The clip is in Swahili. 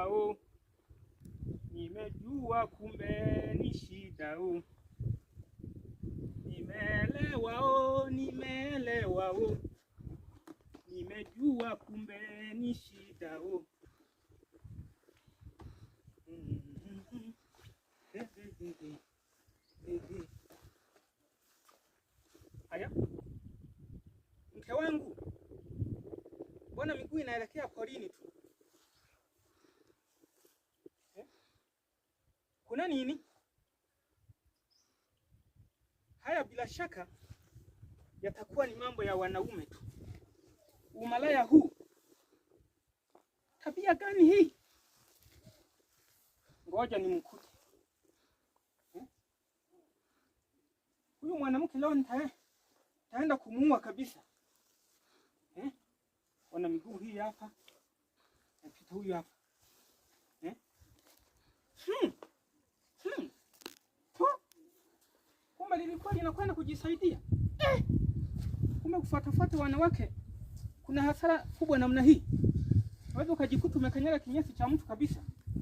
Nimejua o, nimejua kumbe ni shida o, nimeelewa o, nimeelewa o, nimejua kumbe ni shida o. Haya, mke wangu, mbona miguu inaelekea porini tu eh? Kuna nini? Haya bila shaka yatakuwa ni mambo ya wanaume tu. Umalaya huu, tabia gani hii? Ngoja nimkute eh? Huyu mwanamke leo nitaenda kumuua kabisa eh? Wana miguu hii hapa, napita huyu hapa eh? Hmm. Hmm. Kumbe lilikuwa linakwenda kujisaidia eh! Kumbe kufuatafuata wanawake kuna hasara kubwa namna hii. Unaweza ukajikuta umekanyaga kinyesi cha mtu kabisa.